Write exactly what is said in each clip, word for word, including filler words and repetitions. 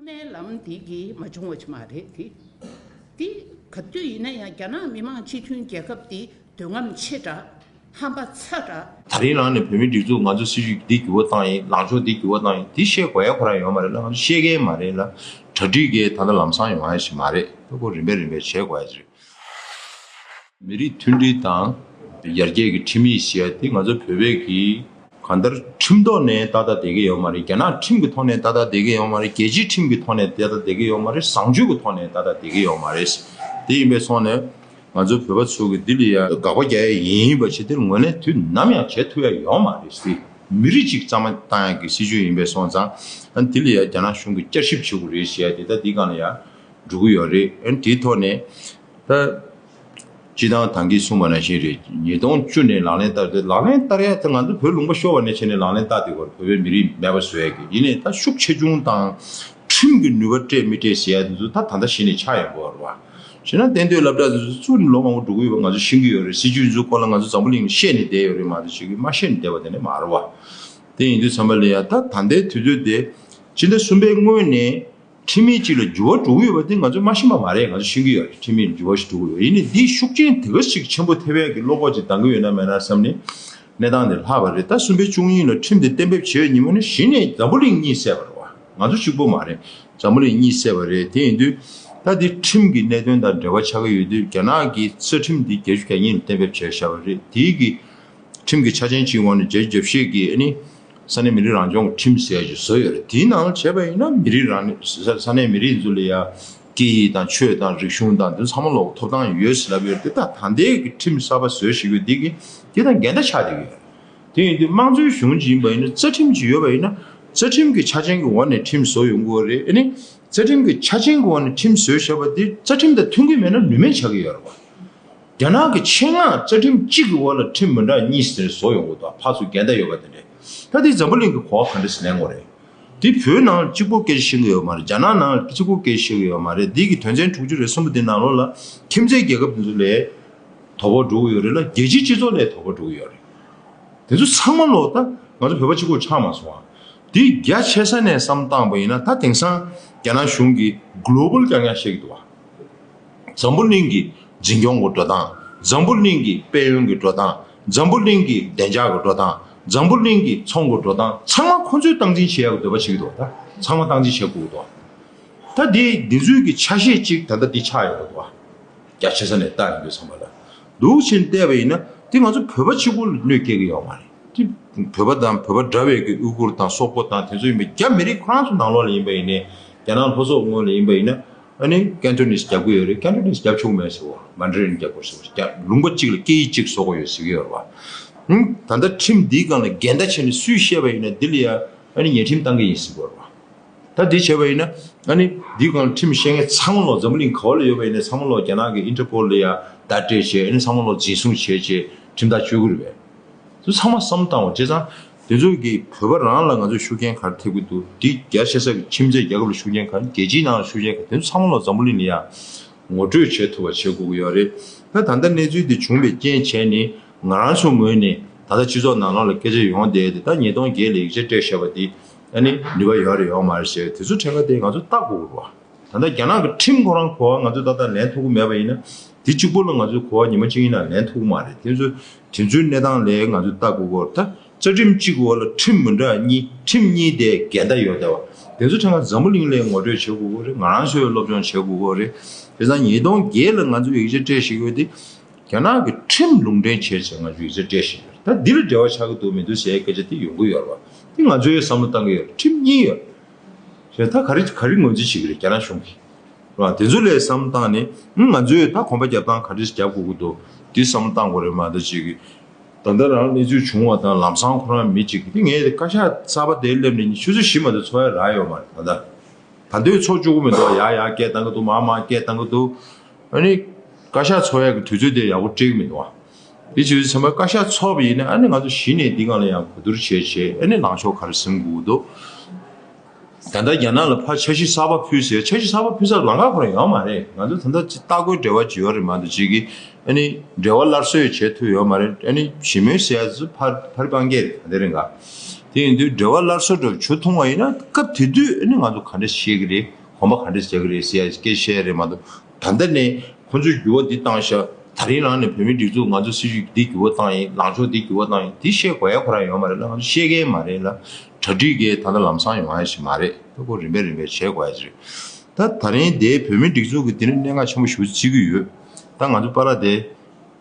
ལམ་འདི་གིས་མ་བྱུང་བ་ཅིག་མ་རེད་དེ། འདི་ག་དུས་ཡིན་ན་ཡང་རྒྱ་ནག་མི་དམངས་སྤྱི་མཐུན་རྒྱལ་ཁབ་འདི་འདོད་རྔམ་ཆེ་དྲགས། ཧམ་པ་ཚ་དྲགས། ད་རིང་རང་ནས་བོད་མིའི་སྒྲིག་འཛུགས་ང་ཚོ་སྲིད་བྱུས་འདི་འགྱུར་བ་བཏང་ཡིན། ལངས་ཕྱོགས་འདི་འགྱུར་བ་བཏང་ཡིན། འདི་བཤད་དགོས་ཡ་ཁོ་རང་ཡོད་མ་རེད་ལ། ང་ཚོ་བཤད་མཁན་མ་རེད་ལ། གྲ་སྒྲིག་གིས་ད་ལྟ་ལམ་སང་ཡོང་ཡ་ཞིག་མ་རེད། ཁོ་རིམ་པས་རིམ་པས་བྱེད་དགོས་ཡ་ཞིག་རེད། མི་རིགས་མཐུན་སྒྲིལ་དང་ཡར་རྒྱས་ཀྱི་ཁྲིམས་ཡིག་ཞེས་ཡ་དེ་ང་ཚོ་བོད་པས་ཀྱིས་གང་ལྟར་ཁྲིམས་ཐོག་ནས་ཏག་ཏག་བསྡད་ཀྱི་ཡོད་མ་རེད། རྒྱ་ནག་ཁྲིམས་ཀྱི་ཐོག་ནས་ཏག་ཏག་བསྡད་ཀྱི་ཡོད་མ་རེད། རྒྱལ་སྤྱིའི་ཁྲིམས་ཀྱི་ཐོག་ནས་ཏག་ཏག་བསྡད་ཀྱི་ཡོད་མ་རེད། བཟང་སྤྱོད་ཀྱི་ཐོག་ནས་ཏག་ཏག་བསྡད་ཀྱི་ཡོད་མ་རེད། དེ་ཡིན་པའི་སོང་ནས་ང་ཚོ་བོད་པ་ཚོ་གི་འདི་ལ་ཡ་དགག་པ་རྒྱག་ཡ་ཡིན་པ་ཞིག་དེ་ངོས་ལེན་དུས་ནམ་ཡང་བྱེད་ཐུབ་ཡ་ཡོད་མ་རེད། དེ་མི་རིགས་གཅིག་གཙང་མ་བཏང་ཡ་གི་སྲིད་བྱུས་ཡིན་པའི་སོང་ཙང་། ཨ་ནི་དེ་ལ་ཡ་རྒྱ་ནག་གཞུང་གིས་བསྐྱར་ཞིབ་བྱེད་དགོས་རེད་ཞེས་ཡ་དེ་ད་འདི་སྒང་ལ་ཡ་འགྲོ་གི་ཡོད་རེད། ཨ་ནི་དེའི་ཐོག་ནས་ད། སྤྱི་བཏང་ད་གིན་གསུངས་པ་ནང་བཞིན་རེད། ཉིས་སྟོང་བཅུ་ནས་ལག་ལེན་བསྟར་ཏེ། ལག་ལེན་བསྟར་ཡ་དེ་ང་ཚོ་བོད་ལུང་པ་ཤོར་བ་ནས་བྱས་ནས་ལག་ལེན་བསྟར་བསྡད་ཡོད་རེད། བོད་པའི་མི་རིགས་མེད་པ་བཟོ་ཡ་གི། ཡིན་ནའི་ད་ཤུགས་ཆེ་ཆུང་དང་ཁྲིམས་ཀྱི་ནུས་པ་སྤྲད་མི་སྤྲད་ཟེར་ཡ་དེ་ཚོ་ད་ད་ལྟ་གཞི་ནས་ཆགས་ཡོང་གི་ཡོད་རེད་བ། བྱས་ན་གཏན་སྡོད་སློབ་གྲྭ་དེ་ཚོ་ཚུར་ལོ་མང་པོ་འགྲོ་གི་ཡོད་པ་ང་ཚོ་ཤེས་ཀྱི་ཡོད་རེད། སྲིད་བྱུས་ཚོའི་སྐོར་ལ་ང་ཚོ་འཛམ་བུ་གླིང་ལ་བཤད་ནས་བསྡད་ཡོད་རེད་མ་གཏོགས་ཅིག་གིས་མ་བཤད་ནས་བསྡད་པ་དེ་འདྲ་མ་རེད་བ། དེ་ཡིན་དུས་ཙམ་པ་ལ་ཡ་ད་ད་ལྟའི་དུས་ཚོད་དེ་ཕྱི་ཟླ་གསུམ་པའི་སྔོན་ནས། ཁྲིམས་ཡིག་ཅིག་ལ་འགྱུར་བ་འགྲོ་གི་ཡོད་པ་དེ་ང་ཚོས་མ་ཤེས་པ་མ་རེད། ང་ཚོས་ཤེས་ཀྱི་ཡོད་རེད། ཁྲིམས་ཡིག་ལ་འགྱུར་བ་ཞིག་འགྲོ་གི་ཡོད། ཡིན་ནའི་འདིའི་ཤུགས་རྐྱེན་དེ་ག་ཞིག་ཆེན་པོ་ཐེབས་ཡག་གི་བློ་ཁོག་ཅིག་ལྡང་གི་ཡོད་ན་མེད་ན་བསམ་ནས་གནས་སྟངས་དེ་ལྷག་པ་རེད། ད་གསུམ་པའི་བཅུ་གཉིས་ལ་ཁྲིམས་དེ་གཏན་འབེབས་བྱས་ཉིན་མོ་ནས་གཞི་ནས་འཛམ་བུ་གླིང་གཉིད་སད་པ་རེད་བ། ང་ཚོ་གཅིག་པོ་མ་རེད། འཛམ་བུ་གླིང་གཉིད་སད་པ་རེད། དེ་ཡིན་དུས་ད་འདི་ཁྲིམས་ཀྱི་གནད་དོན་དང་འབྲེལ་བ་ཆགས་ཀྱི་ཡོད་དུས། རྒྱ་ནག་གི་རྩ་ཁྲིམས་འདི་བརྒྱད་ཅུ་གྱ་གཉིས་ལ་གཏན་འབེབས་བྱས་བཞག་པ་རེད། དེའི་གི་ཁྲིམས་ཀྱི་ཆ་རྐྱེན་གཅིག་འོག་ནས་བརྒྱད་ཅུ་གྱ་བཞི་གི་ཨ་ནི་ས་གནས་མི་རིགས་རང་སྐྱོང་གི་ཁྲིམས་ཟེར་ཡ་ཅིག་བཟོས་ཡོད་རེད། དེའི་ནང་ལ་བྱས་པ་ཡིན་ན་མི་རིགས་རང་ས་ས་གནས་མི་རིགས་ཚོ་ལ་ཡ་སྐད་ཡིག་དང་ཆོས་དང་རིག་གཞུང་དང་དེ་ཚོ་ཚང་མ་ལོག་ཐོབ་ཐང་ཡོད་ཟེར་ལབ་ཡོད་རེད། དེ་ད་ད་ལྟའི་གི་ཁྲིམས་གསར་པ་བཟོས་བཞག་ཡོད་དེ་གི་དེ་དང་འགལ་ཟླ་ཆགས་བསྡད་ཀྱི་ཡོད་རེད། དེ་ཡིན་དུས་དམངས་གཙོའི་གཞུང་ཅིག་ཡིན་པ་ཡིན་ན། རྩ་ཁྲིམས་ཅིག་ཡོད་པ་ཡིན་ན། རྩ་ཁྲིམས་ཀྱི་ཆ་རྐྱེན་གྱི་འོག་ནས་ཁྲིམས་བཟོ་ཡོང་དགོས་རེད། ཨ་ནི་རྩ་ཁྲིམས་ཀྱི་ཆ་རྐྱེན་གྱི་འོག་ནས་ཁྲིམས་བཟོས་བཞག་པ་དེ་རྩ་ཁྲིམས་དང་མཐུན་གྱི་མེད་ན་ནུས་མེད་ཆགས་ཀྱི་ཡོད་རེད་བ། རྒྱ་ནག་གི་ཆེད་མངགས་རྩ་ཁྲིམས་གཅིག་གི་འོག་ལ་ཁྲིམས་མི་འདྲ་གཉིས་ཟེར་བཟོ་ཡོང་གི་འདུག་ཕར་ཚུར་འགལ་ཟླ་ཡོད་པ་དེ་འདྲས། ད་དེ་འཛམ་བུ་གླིང་གི་གོ་བ་ག་འདྲས་ལེན་དགོས་རེད། དེ་བོད་ནང་གཅིག་པོ་སྐད་ཆ་བཤད་ཀྱི་ཡོད་མ་རེད། རྒྱ་ནག་ནང་གཅིག་པོ་སྐད་ཆ་བཤད་ཀྱི་ཡོད་མ་རེད། འདི་གི་དོན་ཚན་དྲུག་ཅུ་རེ་གསུམ་པོ་དེ་ནང་ལོགས་ལ་ཁྱིམ་མཚེས་རྒྱལ་ཁབ་དེ་ཚོ་ལས་དོ་ཕོག་འགྲོ་གི་ཡོད་རེད་ལ། རྒྱལ་སྤྱིའི་སྤྱི་ཚོགས་ལས་དོ་ཕོག་འགྲོ་གི་ཡོད་རེད། དེ་ཚོ་ཚང་མ་ལོག་ད་ང་ཚོ་བོད་པ་གཅིག་པོ་ཆགས་མ་སོང་ཨ། དེ་རྒྱ་ཆེ་ས་ནས་བསམ་བཏང་པ་ཡིན་ན། ད་དེང་སང་རྒྱ་ནག་གཞུང་གིས་གྷོ་ལོ་བལ་རྐྱང་རྐྱང་བཤད་ཀྱི་འདུག་བ། འཛམ་བུ་གླིང་གི་འཛིན་སྐྱོང་གི་འགྲོ་སྟངས། འཛམ་བུ་གླིང་གི་དཔལ་ཡོན་གྱི་འགྲོ་སྟངས། འཛམ་བུ་གླིང་གི་བདེ་འཇགས་ཀྱི་འགྲོ་སྟངས། འཛམ་བུ་གླིང་གི་ཚོང་གི་འགྲོ་སྟངས་ཚང་མ་ཁོ་ཚོས་སྟངས་འཛིན་བྱེད་ཡག་གི་འདོད་པ་བྱེད་ཀྱི་འདུག་ད་ཚང་མ་སྟངས་འཛིན་བྱེད་དགོས་ཀྱི་འདུག་ད་དེ་འདི་ཚོའི་གི་ཆ་ཤས་གཅིག་ད་ལྟ་འདི་ཆགས་ཡོང་གི་འདུག་རྒྱ་ཆེ་ས་ནས་བལྟ་ཡོང་དུས་ཙམ་པ་ལ། འདུག་ཕྱིན་བལྟས་པ་ཡིན་ན་དེ་ང་ཚོ་བོད་པ་གཅིག་པུ་ལ་གནོད་སྐྱེལ་གྱི་ཡོད་མ་རེད། དེ་བོད་པ་དང་བོད་པ་འདྲ་བའི་གི་ཨུ་གུར་དང་སོག་པོ་དང་དེ་ཚོ་ཡིན་པའི་རྒྱ་མི་རིགས་ཁོ་རང་ཚོ་ནང་ལོགས་ལ་ཡིན་པ་ཡིན་ནའི། རྒྱ་ནག་ལྷོ་སོག་ངོས་ལ་ཡིན་པ་ཡིན་ན། ཨ་ནི་ཀན་ཊོ་ནིས་རྒྱབ་ཀྱི་ཡོད་རེད། ཀན་ཊོ་ནིས་རྒྱབ་ཆོག་མེད་ཟེར་བ། མན་ཌ་རིན་རྒྱབ་དགོས་ཟེར་བ། རྒྱ་ལུང་པ་གཅིག་ལ་སྐད་ཡིག་གཅིག་བཟོ་དགོས་ཡོད་ཟེར་གྱི་ཡོད་རེད་བ། ཧུམ། ད་ལྟ་ཁྲིམས་འདིའི་སྒང་ལ་འགལ་ཟླ་བྱས་ནས་སུས་བཤད་པ་ཡིན་ན་འདི་ལ་ཡ་ཨ་ནི་ཉེས་ཁྲིམས་བཏང་གི་ཡིན་ཟེར་གྱི་ཡོད་རེད་བ། ད་འདི་བྱས་པ་ཡིན་ན་ཨ་ནི་འདི་སྒང་ཁྲིམས་ཤེས་མཁན་ཚང་མ་ལོག་འཛམ་བུ་གླིང་ག་བ་ལ་ཡོད་པ་ཡིན་ནའི་ཚང་མ་ལོག་རྒྱ་ནག་གི་ཨིན་ཊར་པོལ་ལ་ཡ་བརྡ་སྤྲད་བྱས། ཨ་ནི་ཚང་མ་ལོག་འཛིན་བཟུང་བྱས་བྱས་ཁྲིམས་ཐག་གཅོད་ཀྱི་རེད་པས། ཚོ་ཚང་མ་བསམ་བཏང་བ་བྱས་ཙང་། དེ་ཚོ་གིས་བོད་པ་རང་ལ་ང་ཚོས་ཤུགས་རྐྱེན་ག་རེ་ཐེབས་ཀྱི་འདུག་འདི་རྒྱ་ཆེ་ས་གི་ཁྱིམ་མཚེས་རྒྱལ་ཁབ་ལ་ཤུགས་རྐྱེན་ག་རེ། རྒྱལ་སྤྱིའི་ནང་ལ་ཤུགས་རྐྱེན་ག་རེ། དེ་ཚོ་ཚང་མ་ལོག་འཛམ་བུ་གླིང་ལ་ཡ་ངོ་སྤྲོད་བྱེད་ཐུབ་པ་བྱེད་དགོས་ཀྱི་ཡོད་རེད། ད་ད་ལྟ་གནས་ཚུལ་འདི་བྱུང་བའི་རྐྱེན་བྱས་ནས་ང་རང་ཚོའི་ངོས་ནས་ད་ལྟ་སྤྱི་ཚོགས་ནང་ལོགས་ལ་སྐད་ཆ་ཡོང་བསྡད་དེ། ད་ཉིས་སྟོང་བརྒྱད་ལ་ཡིག་ཆ་སྤྲད་བཞག་པ་འདི་ཨ་ནི་ནུས་པ་ཡོད་རེད་ཡོད་མ་རེད་ཟེར། དེ་ཚོ་ཕྲན་ཁ་དེ་ང་ཚོ་བལྟ་དགོས་ཀྱི་རེད་བ། ད་ལྟ་རྒྱ་ནག་གི་ཁྲིམས་ཁོ་རང་གོ་བ་ང་ཚོས་ཏག་ཏག་ལེན་ཐུབ་ཀྱི་མེད་པ་ཡིན་ན། དེ་གཅིག་པོ་ལ་ང་ཚོས་གོ་བ་ཉི་མ་གཅིག་ཡིན་ན་ལེན་ཐུབ་ཀྱི་མ་རེད། དེ་ཚོ་དེ་ཚོའི་གནས་སྟངས་ལ་ང་ཚོས་ལྟ་དགོས་ཀྱི་ཡོད་རེད། ད་རྩ་ཁྲིམས་གཅིག་གི་འོག་ལ་ཁྲིམས་མི་འདྲ་གཉིས། ཁྲིམས་གཉིས་དེ་འགལ་ཟླ་ཡོད་བསྡད་པ། དེ་ཚོ་ཕྲན་ཁ་འཛམ་བུ་གླིང་ལ་ངོ་སྤྲོད་བྱེད་དགོས་ཀྱི་རེད། ང་རང་ཚོས་སློབ་སྦྱོང་བྱེད་དགོས་ཀྱི་རེད། དེ་ཙང་ཉིས་སྟོང་བརྒྱད་ལ་ང་ཚོས་ཡིག་ཆ་སྤྲད་བཞག་ཡོད་དེ། རྒྱ་ནག་གི་ཁྲིམས་ལུང་འདྲེན་བྱས་བྱས་ང་ཚོས་ཡིག་ཆ་སྤྲད་བཞག་ཡོད་རེད། ད་འདི་ལ་འབྲེལ་བ་ཆགས་ཀྱི་འདུག་མི་འདུག་ཟེར་སྐད་ཆ་དེ་ཡོང་གི་ཡོད་རེད་བ། དེ་ང་ཚོས་བསམ་བློ་བཏང་གི་ཡོད་རེད། ཁྲིམས་གཉིས་ཡོད་རེད། ད་ག་རེ་ག་རེ་ངོས་འཛིན་བྱེད་ཀྱི་རེད་རྒྱ་ནག་གཞུང་གིས། རེད་བ། དེ་ཚོ་ལ་བསམ་བཏང་ནས་ང་ཚོས་ད་གོམ་པ་རྒྱབ་སྟངས་ག་འདྲ་ཞིག་རྒྱབ་དགོས་ཀྱི་འདུག་འདི་བསམ་བློ་བཏང་དགོས་རེད་མ་གཏོགས་ཅིག་གིས། ད་ལྟ་རང་གནས་ཚུལ་བྱུང་བ་དང་ལམ་སང་ཁོ་རང་མི་གཅིག་གིས་དེ་ངས་དེ་བཀའ་ཤག་གསར་པ་དེ་སླེབས་ནས་ཆུ་ཚོད་བཞི་མ་གཏོགས་འཚོགས་ཡ་རག་ཡོད་མ་རེད། ད་ལྟ་ད་འདོད་ཚོགས་བཅུག་གི་མི་འདུག་ཡ་ཡ་སྐད་བཏང་གི་འདུག་མ་མ་སྐད་བཏང་གི་འདུག་ཨ་ནི་བཀའ་ཤག་འཚོགས་ཡ་གི་དུས་ཚོད་དེ་ཡག་པོ་སྤྲད་ཀྱི་མི་འདུག་བ། དེ་བྱས་ཙང་བཀའ་ཤག་ཚོགས་པ་ཡིན་ན་ཨ་ནི་ང་ཚོ་གཞི་ནས་འདི་སྒང་ལ་ཡང་གོ་བསྡུར་བྱས་བྱས། ཨ་ནི་ལངས་ཕྱོགས་ག་རེ་ཟིན་དགོས་ཀྱི་འདུག་ད་ལྟ་རྒྱ་ནག་ལ་ཕར་འཆར་གཞི་གསར་པ་ཕུལ་ཟེར། འཆར་གཞི་གསར་པ་ཕུལ་སར་ལམ་ཁ་ཁོ་རང་ཡོད་མ་རེད། ང་ཚོ་ད་ལྟ་ཅིག་ལྟ་སྐོར་འབྲེལ་བ་ཅིག་ཡོད་རེད་མ་གཏོགས་ཅིག་གིས་ཨ་ནི་འབྲེལ་བ་སླར་གསོ་བྱེད་ཐུབ་ཡོད་མ་རེད། ཨ་ནི་ཞི་མོལ་ཟེར་ཡ་ཚོ་ཕར་ཕར་སྤང་གི་རེད་དེ་རིང་ག་དེ་ཡིན་དུས་འབྲེལ་བ་སླར་གསོ་འདྲ་བྱུང་ཐུབ་པ་ཡིན་ན། སྐབས་དེ་དུས་ཨ་ནི་ང་ཚོ་ག་འདྲ་བྱེད་ཀྱི་རེད། གོམ་པ་ག་འདྲ་རྒྱག་གི་རེད་ཟེར་ཡ་སྐད་བཤད་རེད་མ་གཏོགས། ད་ལྟ་ནས་ཁོང་ཚོས་འགྱུར་བ་འདི་བཏང་ཤག་ད་རིང་རང་ནས་བོད་མིའི་སྒྲིག་འཛུགས་ང་ཚོ་སྲིད་ཇུས་འདི་འགྱུར་བ་བཏང་ཡིན། ལངས་ཕྱོགས་འདི་འགྱུར་བ་བཏང་ཡིན། འདི་བཤད་དགོས་ཡ་ཁོ་རང་ཡོད་མ་རེད་ལ། ང་ཚོ་བཤད་མཁན་མ་རེད་ལ། གྲ་སྒྲིག་གིས་ད་ལྟ་ལམ་སང་ཡོང་ཡ་ཞིག་མ་རེད། ད་ཁོ་རིམ་པས་རིམ་པས་བྱེད་དགོས་ཡ་ཞིག་རེད། ད་ད་རིང་དེའི་བོད་མིའི་སྒྲིག་འཛུགས་ཀྱི་དེ་ནི་གནད་འགག་ཆེན་པོ་ཞིག་བརྩི་གི་ཡོད། ད་ང་ཚོ་པ་ར་དེ་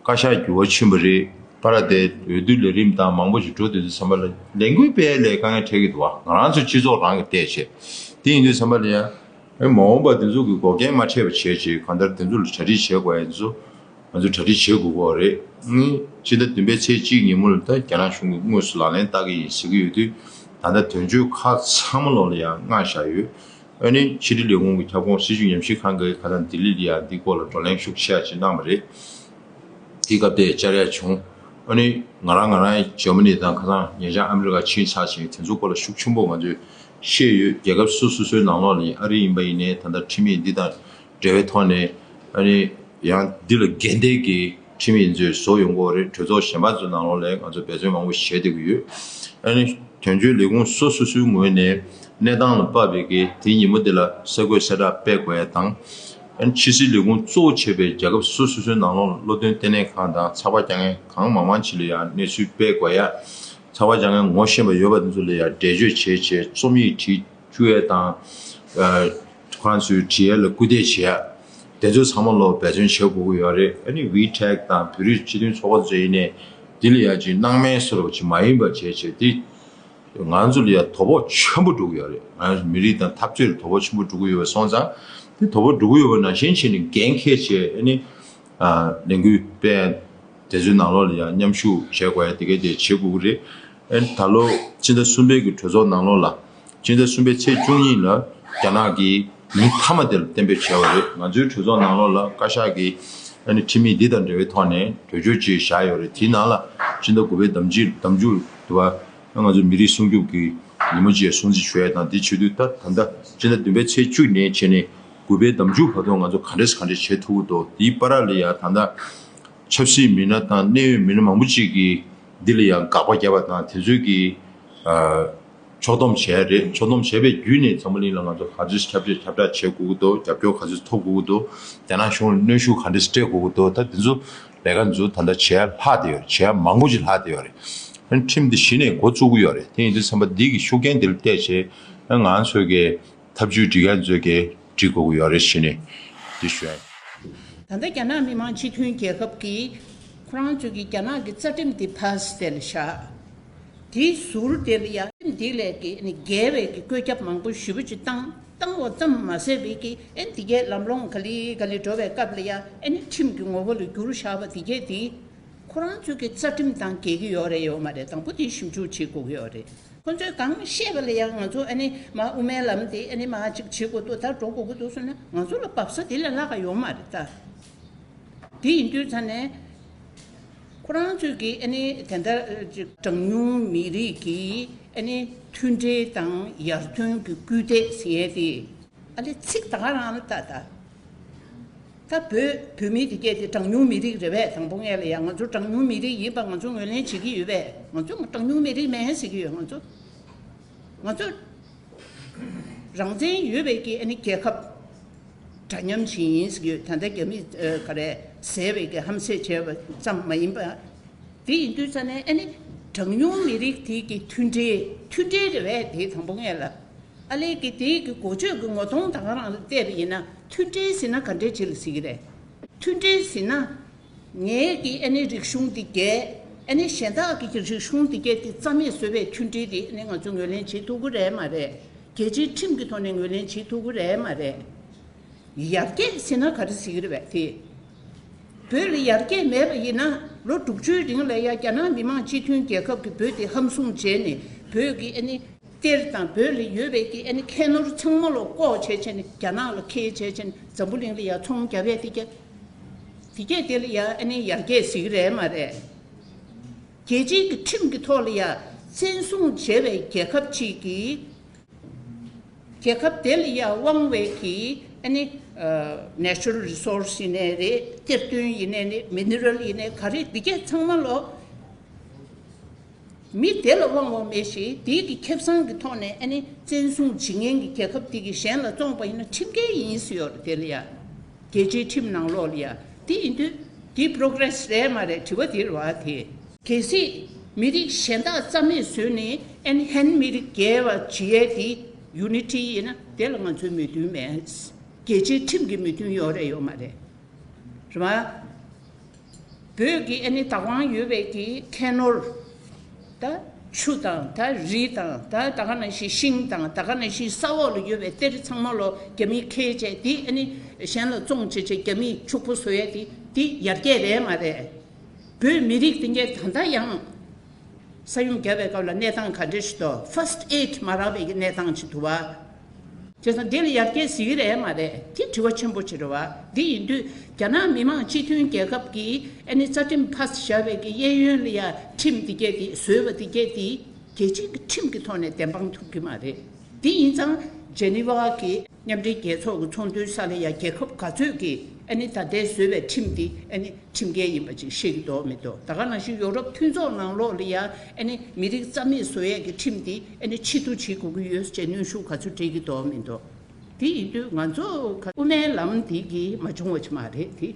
བཀའ་ཤག་འགྱུར་བ་ཕྱིན་པ་རེད། པ་ར་དེ་འོས་བསྡུ་ལས་རིམ་དང་མང་པོ་ཞིག་འགྲོ་དུས་ཚོད་ཙམ་པ་ལ་ལས་འགུལ་སྤེལ་ལས་དཀའ་ངལ་འཕྲད་ཀྱི་འདུག་བ། ང་རང་ཚོ་སྤྱི་ཚོགས་རང་གིས་བལྟས་བྱས། དེ་ཡིན་དུས་ཙམ་པ་ལ་ཡང་ཨེ་མ་འོངས་པ་དེ་ཚོ་གི་འགོག་རྐྱེན་མ་འཕྲད་པ་བྱས་བྱས། གང་ལྟར་དེ་ཚོ་ལ་གྲ་སྒྲིག་བྱེད་དགོས་ཡ་དེ་ཚོ་ང་ཚོ་གྲ་སྒྲིག་བྱེད་དགོས་ཀྱི་རེད། ཨང་། ཕྱི་ཟླ་བདུན་པའི་ཚེས་གཅིག་ཉིན་མོ་ལ་ད་རྒྱ་ནག་གཞུང་གིས་དངོས་སུ་ལག་ལེན་བསྟར་གྱི་ཡིན་ཟེར་གྱི་ཡོད་དུས། ད་ལྟ་དོན་གཅོད་ཁག་ཚང་མ་ལོག་ལ་ཡང་མངགས་བཞག་ཡོད། ཨ་ནི་ཕྱི་དྲིལ་ལས་ཁུངས་ཀྱི་ཁྱབ་ཁོངས་སྲིད་བྱུས་ཉམས་ཞིབ་ཁང་གིས་ཁ་སང་ལྡི་ལི་ལ་ཡང་འདི་སྐོར་ལ་བགྲོ་གླེང་ཤུགས་ཆེ་བ་ཅིག་གནང་བ་རེད། དེའི་སྐབས་དེར་བཅར་ཡ་བྱུང་། ཨ་ནི་ང་རང་ང་རང་འཇར་མ་ནི་དང་ཁ་སང་ཉེ་ཆར་ཨ་མི་རི་ཀ་ཕྱིན་ཚར་ཞིང་། དེ་ཚོ་སྐོར་ལ་ཤུགས་ཆེན་པོ་ང་ཚོས་བཤད་ཡོད། རྒྱལ་ཁབ་སོ་སོ་སོའི་ནང་ལོགས་ལ་ཡིན། ཨ་རི་ཡིན་པ་ཡིན་ནའི་ད་ལྟ་ཁྲིམས་ཡིག་འདི་དང་འབྲེལ་བའི་ཐོག་ནས། ཨ་ནི་ཡང་འདི་ལ་འགལ་ཟླའི་གི་ཁྲིམས་ཡིག་ཚོས་བཟོ་ཡོང་གི་ཡོད་རེད། གྲོས་ཚོགས་གཞན་པ་ཚོའི་ནང་ལོགས་ལ་ང་ཚོ་འབད་བརྩོན་མང་པོ་བྱས་བསྡད་ཀྱི་ཡོད། ཨ་ནི་དོན་གཅོད་ལས་ཁུངས་སོ་སོ་སོའི་ངོས་ནས་གནས་སྟངས་ལ་དཔག་པའི་གི་དེའི་ཉིན་མོ་དེ་ལ་གསར་འགོད་གསལ་བསྒྲགས་སྤེལ་དགོས་ཡ་དང་། ཨ་ནི་ཕྱི་སྲིད་ལས་ཁུངས་གཙོ་བོ་བྱས་པའི་རྒྱལ་ཁབ་སོ་སོ་སོའི་ནང་ལོགས་ལ་བློ་འདོན་ལྟེ་གནས་ཁང་དང་ཚགས་པར་རྒྱག་མཁན་གང་མང་མང་ཅིག་ལ་ཡང་གནས་ཚུལ་སྤེལ་དགོས་ཡ། ཚགས་པར་རྒྱག་མཁན་ངོ་ཤེས་པ་ཡོད་པ་དེ་ཚོ་ལ་ཡང་འགྲེལ་བརྗོད་བྱས་བྱས། རྩོམ་ཡིག་བྲིས་བཅུག་ཡས་དང་། ཨ། ཁོ་རང་ཚོའི་བྲིས་ཡས་ལ་སྐུལ་འདེད་བྱེད་ཡ། དེ་ཚོ་ཚང་མ་ལོ་འབད་བརྩོན་བྱེད་དགོས་ཀྱི་ཡོད་རེད། ཨ་ནི་ཝི་ཊེག་དང་བོད་རིགས་སྤྱི་མཐུན་ཚོགས་པ་ཚོ་ཡིན་ནའི་འདི་ལ་ཡ་ཅིག་སྣང་མེད་བཟོ་འདྲ་བ་ཅིག་མ་ཡིན་པ་བྱས་བྱས། འདི་ང་ཚོ་ལ་ཡ་དོ་ཕོག་ཆེན་པོ་འགྲོ་གི་ཡོད་རེད། ང་ཚོ་མི་རིགས་དང་འཐབ་རྩོད་ལ་དོ་ཕོག་ཆེན་པོ་འགྲོ་གི་ཡོད་པ་སོང་ཙང་། འདི་དོ་ཕོག་འགྲོ་གི་ཡོད་པ་ནང་བཞིན་བྱས་ནས་འགན་འཁྱེར་བྱས། ཨ་ནི། ཨ། ལས་འགུལ་སྤེལ། དེ་ཚོའི་ནང་ལོགས་ལ་ཡང་མཉམ་ཞུགས་བྱེད་དགོས་ཡ་དེ་ག་དེ་བྱེད་དགོས་ཀྱི་རེད། ཨ་ནི་ད་ལོ་སྤྱི་ཟླ་གསུམ་པའི་གི་གྲོས་ཚོགས་ནང་ལོགས་ལ། སྤྱི་ཟླ་གསུམ་པའི་ཚེས་བཅུ་གཉིས་ལ་རྒྱ་ནག་གིས་ཉིན་མཐའ་མ་དེ་ལ་གཏན་འབེབས་བྱས་པ་རེད། ང་ཚོའི་གྲོས་ཚོགས་ནང་ལོགས་ལ་བཀའ་ཤག་གིས་ཨ་ནི་ཁྲིམས་ཡིག་འདི་དང་འབྲེལ་བའི་ཐོག་ནས་གྲོས་ཆོད་ཅིག་བཞག་ཡོད་རེད། དེའི་ནང་ལ་སྤྱི་ཟླ་དགུ་པའི་ཟླ་མཇུག་ཟླ་མཇུག་དུ་བ་ང་ཚོ་མི་རིགས་སྲུང་སྐྱོབ་ཀྱི་ཉིན་མོ་ཅིག་སྲུང་བརྩི་ཞུ་ཡ་དང་། དེ་བྱེད་དུས་ད་ད་ལྟ་སྤྱི་ཟླ་བདུན་པའི་ཚེས་བཅུ་ནས་བྱས་ནས་དགུ་པའི་ཟླ་མཇུག་བར་དུ་ང་ཚོ་ག་འདྲས་ག་འདྲས་བྱེད་ཐུབ་ཀྱི་འདུག་དེའི་བར་ལ་ཡ་ད་ལྟ་ཆབ་སྲིད་མི་སྣ་དང་གནད་ཡོད་མི་སྣ་མང་པོ་ཅིག་གིས་འདི་ལ་ཡང་དགག་པ་བརྒྱབ་པ་དང་། དེ་ཚོས་ཀྱིས་ཨ་ཕྱོགས་བསྡོམས་བྱས་རེད། ཕྱོགས་བསྡོམས་བྱས་པའི་བརྒྱུད་ནས་འཛམ་བུ་གླིང་ལ་ང་ཚོ་ག་ཚོད་ཁྱབ་ཆེ་ཁྱབ་བསྒྲགས་བྱེད་དགོས་ཀྱི་འདུག་རྒྱབ་སྐྱོར་ག་ཚོད་ཐོབ་དགོས་ཀྱི་འདུག་རྒྱ་ནག་གཞུང་ལ་གནོན་ཤུགས་ག་འདྲས་སྤྲད་དགོས་ཀྱི་འདུག་ད་འདི་ཚོ་ལས་ཀ་འདི་ཚོ་ད་ལྟ་བྱས་ལྷག་བསྡད་ཡོད་རེད། བྱས་མང་པོ་ཅིག་ལྷག་བསྡད་ཡོད་རེད། ཨ་ནི་ཁྲིམས་འདི་གཞི་ནས་འགོ་བཙུགས་ཀྱི་ཡོད་རེད། དེ་ཡིན་དུས་ཙམ་པ་འདི་གི་ཤུགས་རྐྱེན་འདི་ལ་བལྟས་བྱས། ཨ་ང་ཚོ་གི་ཐབས་ཇུས་སྒྲིག་མཁན་ཚོས་ཀྱིས་སྒྲིག་དགོས་ཀྱི་ཡོད་རེད་ཟེར་ནས་འདི་ཞུ་ཡ་ཡིན། ད་ལྟ་རྒྱ་ནག་མི་དམངས་སྤྱི་མཐུན་རྒྱལ་ཁབ་ཀྱིས་ཁོ་རང་ཚོས་ཀྱི་རྒྱ་ནག་གི་རྩ་ཁྲིམས་དེ་ཕ་སི་དེ་ལ་བཞག་དེའི་ཟུར་དེ་ལ་ཡ་ཁྲིམས་དེ་ལས་ཀྱི་ཨ་ནི་འགལ་བའི་གི་བཀོད་ཁྱབ་མང་པོ་ཞེ་པོ་ཅིག་བཏང་བཏང་བ་ཙམ་མ་ཟད་པའི་གི་ཨ་ནི་དེ་གའི་ལམ་ལྷོང་ག་ལེ་ག་ལེ་འགྲོ་བའི་སྐབས་ལ་ཡ་ཨ་ནི་ཁྲིམས་ཀྱི་ངོ་བོ་ལ་བསྒྱུར་བཞག་པ་དེ་གས་དེ་ཁོ་རང་ཚོའི་གི་རྩ་ཁྲིམས་དང་འགལ་གྱི་ཡོད་རེད་ཡོད་མ་རེད། དང་པོ་དེ་ཞིབ་འཇུག་བྱེད་དགོས་ཀྱི་ཡོད་རེད། ཁོ་ཚོས་གང་བཤད་པ་ལ་ཡང་ང་ཚོ་ཨ་ནི་མ་དབུ་མའི་ལམ་དེ་ཨ་ནི་མ་གཅིག་བྱེད་དགོས་འདུག་ད་འགྲོ་དགོས་ཀྱི་འདུག་ཟེར་ན། ང་ཚོ་ལ་འབབ་ས་དེ་ལས་ལྷག་ག་ཡོད་མ་རེད་ད། དེ་ཡིན་དུས་ཙ་ནས་ཁོ་རང་ཚོས་ཀྱི་ཨ་ནི་དེ་འདྲ་གྲངས་ཉུང་མི་རིགས་ཀྱི་ཨ་ནི་མཐུན་འབྲེལ་དང་ཡར་ཐོན་གྱི་སྐུལ་འདེད་ཟེར་ཡས་དེ། ཨ་ལེ་ཚིག་ད་ག་རང་ལ་ལྟ་ད། ད་བོད་བོད་མི་དེ་གས་དེ་གྲངས་ཉུང་མི་རིགས་རེད་པས། དང་པོ་ངས་ལ་ཡ་ང་ཚོ་གྲངས་ཉུང་མི་རིགས་ཡིན་པ་ང་ཚོ་ངོས་ལེན་བྱེད་ཀྱི་ཡོད་པས། ང་ཚོ་གྲངས་ཉུང་མི་རིགས་མིན་ཟེར་གྱི་ཡོད། ང་ཚོ་ང་ཚོ་རང་བཙན་ཡོད་པའི་གི་ཨ་ནི་རྒྱལ་ཁབ་འདྲ་མཉམ་ཞིག་ཡིན་ཟེར་གྱི་ཡོད། ད་ལྟ་རྒྱ་མི་ཨ་ག་རེ་ཟེར་བའི་གི་ཧམ་བཤད་བྱས་པ་ཙམ་མ་ཡིན་པ། དེ་ཡིན་དུས་ཙ་ནས་ཨ་ནི་གྲངས་ཉུང་མི་རིགས་དེ་གི་མཐུན་སྒྲིལ་མཐུན་སྒྲིལ་རེད་པས། དེ་དང་པོ་ངས་ལ། ཨ་ལས་ཀྱི་དེའི་གི་འགོ་བརྗོད་ཀྱི་ངོ་གདོང་ད་ག་རང་ལ་བལྟས་པ་ཡིན་ན། མཐུན་སྒྲིལ་ཟེར་ན་ག་འདྲས་ཅིག་ལ་ཟེར་གྱི་རེད། མཐུན་སྒྲིལ་ཟེར་ན། ངའི་གི་ཨ་ནི་རིག་གཞུང་འདི་གས། ཨ་ནི་གཞན་དག་གི་གི་རིག་གཞུང་འདི་གས་དེ་རྩ་མེད་བཟོ་བའི་མཐུན་སྒྲིལ་དེ་ཨ་ནི་ང་ཚོ་ངོས་ལེན་བྱེད་ཐུབ་ཀྱི་རེད་མ་རེད། རྒྱལ་སྤྱིའི་ཁྲིམས་ཀྱི་ཐོག་ནས་ངོས་ལེན་བྱེད་ཐུབ་ཀྱི་རེད་མ་རེད། ཡར་རྒྱས་ཟེར་ན་ག་རེ་ཟེར་གྱི་རེད་པས་དེ། བོད་ལ་ཡར་རྒྱས་མེད་པ་ཡིན་ན། ལོ་དྲུག་ཅུའི་རིང་ལ་ཡ་རྒྱ་ནག་མི་དམངས་སྤྱི་མཐུན་རྒྱལ་ཁབ་ཀྱིས་བོད་དེ་ཧམ་བཟུང་བྱས་ནས། བོད་ཀྱི་ཨ་ནི་གཏེར་དང་བོད་ལ་ཡོད་པའི་གི་ཨ་ནི་ཁྱད་ནོར་ཚང་མ་ལོ་ལྐོག་བྱས་བྱས་ནས་རྒྱ་ནག་ལ་ཁྱེར་བྱས་བྱས་ནས་འཛམ་བུ་གླིང་ལ་ཡ་ཚོང་རྒྱབ་ཡས་དེ་ག་དེ་གས་དེ་ལ་ཡ་ཨ་ནི་ཡར་རྒྱས་ཟེར་གྱི་རེད་མ་རེད། རྒྱལ་སྤྱིའི་གི་ཁྲིམས་ཀྱི་ཐོག་ལ་ཡ་བཙན་བཟུང་བྱས་པའི་རྒྱལ་ཁབ་ཅིག་གིས། རྒྱལ་ཁབ་དེ་ལ་ཡང་དབང་བའི་གི་ཨ་ནི་ཨ་natural resource ཡིན་ནའི་རེད། གཏེར་སྟོན་ཡིན་ནའི་རེད། mineral ཡིན་ནའི་ག་རེ་འདི་གས་ཚང་མ་ལོ་ མི་དེ་ལ་དབང་བ་མེད་ཞིང་དེའི་གི་ཁེ་བཟང་གི་ཐོག་ནས་ཨ་ནི་བཙན་བཟུང་བྱེད་མཁན་གྱི་རྒྱལ་ཁབ་དེ་གིས་གཞན་ལ་བཙོངས་པ་ཡིན་ན་ཁྲིམས་འགལ་ཡིན་ཟེར་ཡོད་རེད། དེ་ལ་ཡ་རྒྱལ་སྤྱིའི་ཁྲིམས་ནང་ལོགས་ལ་ཡ་དེ་ཡིན་དུས་དེ་པོ་རོ་གི་རེ་སི་རེད་མ་རེད། དྲི་བ་དེ་རེད་བ། དེ་གལ་སྲིད་མི་རིགས་གཞན་དག་རྩ་མེད་བཟོས་ནས་ཨ་ནི་ཧན་མི་རིགས་རྒྱལ་བ་བྱེད་ཡས་དེ་ཡུ་ནི་ཊི་ཡིན་ན་དེ་ལ་ང་ཚོའི་མོས་མཐུན་མེད། རྒྱལ་སྤྱིའི་ཁྲིམས་ཀྱི་མོས་མཐུན་ཡོད་རེད་ཡོད་མ་རེད། རེད་བ། བོད་ཀྱི་ཨ་ནི་བདག་དབང་ཡོད་པའི་གི་ཁ་ནོར། ད་ཆུ་དང་ད་རི་དང་ད་ད་ག་ནང་བཞིན་ཤིང་དང་ད་ག་ནང་བཞིན་ས་འོག་ལ་ཡོད་པའི་གཏེར་ཚང་མ་ལོ་རྒྱ་མིས་ཁྱེར་བྱས་དེ་ཨ་ནི་གཞན་ལ་བཙོང་བྱས་བྱས་རྒྱ་མིས་ཕྱུག་པོ་བཟོ་ཡས་དེ་དེ་ཡར་རྒྱས་རེད་མ་རེད། བོད་མི་རིགས་དེ་གས་ད་ལྟ་ཡང་ས་ཡོམ་བརྒྱབ་པའི་སྐབས་ལ་གནས་སྟངས་ག་འདྲ་ཞིག་འདུག་ཕར་སི་ཊི་ཨེ་ཌི་མ་རག་པའི་གི་གནས་སྟངས་ཅིག་འདུག་བ། བྱས་ཙང་འདི་ལ་ཡར་རྒྱས་གཟིགས་ཀྱི་རེད་མ་རེད། དེ་དྲི་བ་ཆེན་པོ་ཅིག་རེད་བ། འདི་ཡིན་དུས་རྒྱ་ནག་མི་དམངས་སྤྱི་མཐུན་རྒྱལ་ཁབ་ཀྱིས་ཨ་ནི་རྩ་ཁྲིམས་ཕ་སི་བཞག་པའི་གི་གཡས་གཡོན་ལ་ཡ་ཁྲིམས་འདི་གས་དེ་བཟོས་པ་འདི་གས་དེ་རྒྱལ་སྤྱིའི་གི་ཁྲིམས་ཀྱི་ཐོག་ནས་བདེན་དཔང་ཐུབ་ཀྱི་མ་རེད། འདི་ཡིན་ཙང་ཇེ་ནི་ཝ་གི་མཉམ་འབྲེལ་རྒྱལ་ཚོགས་ཀྱི་ཚོགས་འདུའི་ས་ལ་ཡ་རྒྱལ་ཁབ་ག་ཚོད་ཀྱིས་ཨ་ནི་ད་ལྟའི་བཟོས་པའི་ཁྲིམས་འདི་ཨ་ནི་ཁྲིམས་འགལ་ཡིན་པ་ཅིག་བཤད་ཀྱི་འདུག་མི་འདུག་ད་ག་ནང་བཞིན་ཡོ་རོབ་མཐུན་ཚོགས་ནང་ལོགས་ལ་ཡ་ཨ་ནི་མི་རིགས་རྩ་མེད་བཟོ་ཡས་ཀྱི་ཁྲིམས་འདི་ཨ་ནི་ཕྱིར་བསྡུ་བྱེད་དགོས་ཀྱི་ཡོད་ཅེས་གནོན་ཤུགས་ག་ཚོད་སྤྲད་ཀྱི་འདུག་མི་འདུག་དེ་ཡིན་དུས་ང་ཚོ་ག་དབུ་མའི་ལམ་འདི་གིས་མ་བྱུང་བ་ཅིག་མ་རེད་དེ།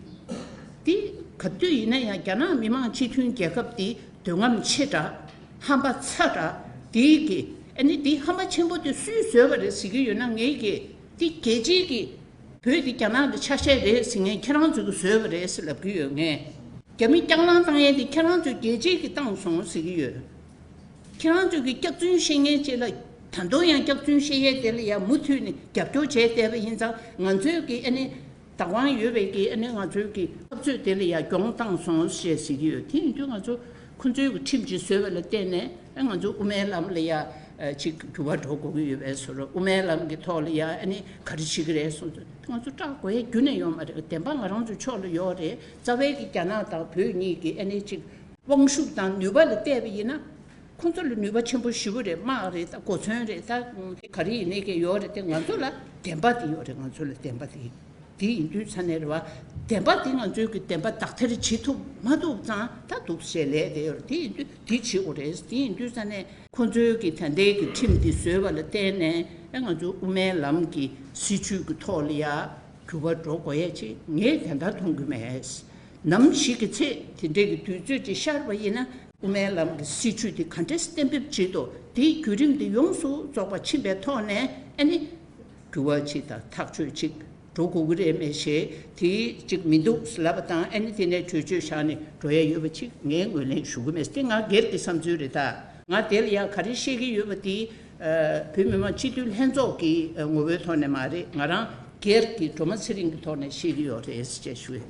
དེ་ག་དུས་ཡིན་ན་ཡང་རྒྱ་ནག་མི་དམངས་སྤྱི་མཐུན་རྒྱལ་ཁབ་འདི་འདོད་རྔམ་ཆེ་དྲགས། ཧམ་པ་ཚ་དྲགས། དེའི་གི་ཨ་ནི་དེ་ཧམ་པ་ཆེན་པོ་དེ་སུས་བཟོས་པ་རེད་ཟེར་གྱི་ཡོད་ན་ངས་གི་དེ་རྒྱལ་སྤྱིའི་གི་བོད་དེ་རྒྱ་ནག་གི་ཆ་ཤས་རེད་ཟེར་མཁན་ཁྱེད་རང་ཚོ་གིས་བཟོས་པ་རེད་ཟེར་ལབ་ཀྱི་ཡོད། ངས་རྒྱ་མི་རྐྱང་ལངས་བཏང་ཡས་དེ་ཁྱེད་རང་ཚོས་རྒྱལ་སྤྱིའི་གི་བཏང་སོང་ཟེར་གྱི་ཡོད། ཁྱེད་རང་ཚོས་གི་སྐྱག་རྫུན་བཤད་མཁན་ཅིག་ལ་ད་དུང་ཡང་སྐྱག་རྫུན་བཤད་ཡས་དེ་ལ་ཡང་མུ་མཐུད་ནས་རྒྱབ་སྐྱོར་བྱས་བསྡད་པ་ཡིན་ཙང་ང་ཚོའི་གི་ཨ་ནི་བདག་དབང་ཡོད་པའི་གི་ཨ་ནི་ང་ཚོའི་གི་འཐབ་རྩོད་དེ་ལ་ཡང་གྱོང་བཏང་སོང་ཞེས་ཟེར་གྱི་ཡོད། དེ་ཡིན་དུས་ང་ཚོ་ཁོ་ཚོའི་གི་ཁྲིམས་ཅིག་བཟོས་པ་ལ་བརྟེན་ནས་ཨ་ང་ཚོ་དབུ་མའི་ལམ་ལ་ཡང་ཅིག་འགྱུར་བ་འགྲོ་དགོས་ཀྱི་ཡོད་པའི་བཟོ་འདྲ། དབུ་མའི་ལམ་གི་ཐོག་ལ་ཡང་ཨ་ནི་ག་རེ་བྱེད་ཀྱི་རེད་གསུངས་ཚུལ་ང་ཚོ་སྐྲག་དགོས་ཡ་རྒྱུན་ནས་ཡོད་མ་རེད། བདེན་པ་ང་རང་ཚོའི་ཕྱོགས་ལ་ཡོད་རེད། རྩ་བའི་གི་རྒྱ་ནག་དང་བོད་གཉིས་ཀྱི་ཨ་ནི་ཅིག་དབང་ཤུགས་དང་ནུས་པ་ལ་བལྟས་པ་ཡིན་ན། ཁོང་ཚོ་ལ་ནུས་པ་ཆེན་པོ་ཞེ་པོ་རེད། དམག་རེད་ད། གོ་མཚོན་རེད་ད། ག་རེ་ཡིན་ནའི་གི་ཡོད་རེད་དེ། ང་ཚོ་ལ་བདེན་པ་དེ་ཡོད་རེད། ང་ཚོ་ལ་བདེན་པ་དེ་དེ་ཡིན་དུས་ས་ནས་རེད་བ། བདེན་པ་དེ་ང་ཚོའི་གི་བདེན་པ་དག་ཐེར་བྱེད་ཐུབ་མ་ཐུབ་ཙང་ད་འདུག་སེ་ལས་དེ་ཡོད་རེད། དེ་ཡིན་དུས་དེ་བྱེད་དགོས་རེད། དེ་ཡིན་དུས་ས་ནས་ཁོང་ཚོའི་གི་ད་ལྟའི་གི་ཁྲིམས་དེ་བཟོས་པ་ལ་བརྟེན་ནས་ཨ་ང་ཚོ་དབུ་མའི་ལམ་གི་སྲིད་བྱུས་ཀྱི་ཐོག་ལ་ཡ་འགྱུར་བ་འགྲོ་དགོས་ཡ་ཅིག་ངས་དེ་འདྲ་མཐོང་གི་མེད། ནམ་ཞིག་གི་ཚེ་དེ་འདྲའི་གི་དུས་ཚོད་ཅིག་ཤར་བ་ཡིན་ན་དབུ་མའི་ལམ་གྱི་སྲིད་བྱུས་དེ་ག་འདྲས་གཏན་འབེབས་བྱེད་དོ། དེའི་བརྒྱུད་རིམ་དེ་ཡོངས་སུ་རྫོགས་པ་ཕྱིན་པའི་ཐོག་ནས་ཨ་ནི་འགྱུར་བ་ཅིག་དང་ཐག་གཅོད་ཅིག་འགྲོ་དགོས་ཀྱི་རེད་མེད་ཞེས་དེ་ཅིག་མི་འདུག་ལབ་པ་དང་ཨ་ནི་དེ་ནས་གྲོས་ཆོད་བཞག་ནས་འགྲོ་ཡ་ཡོད་པ་ཅིག་ངས་ངོས་ལེན་ཞུ་གི་མེད། དེ་ང་སྒེར་གྱི་བསམ་ཚུལ་རེད་ད། ང་དེ་ལ་ཡང་ག་རེ་བཤད་ཀྱི་ཡོད་པ་དེ་བོད་མི་མང་སྤྱི་འཐུས་ལྷན་ཚོགས་ཀྱི་ངོ་བོའི་ཐོག་ནས་མ་རེད། ང་རང་སྒེར་གྱི་སྒྲོལ་མ་ཚེ་རིང་གི་ཐོག་ནས་བཤད་ཀྱི་ཡོད་རེད་ཅེས་ཞུ།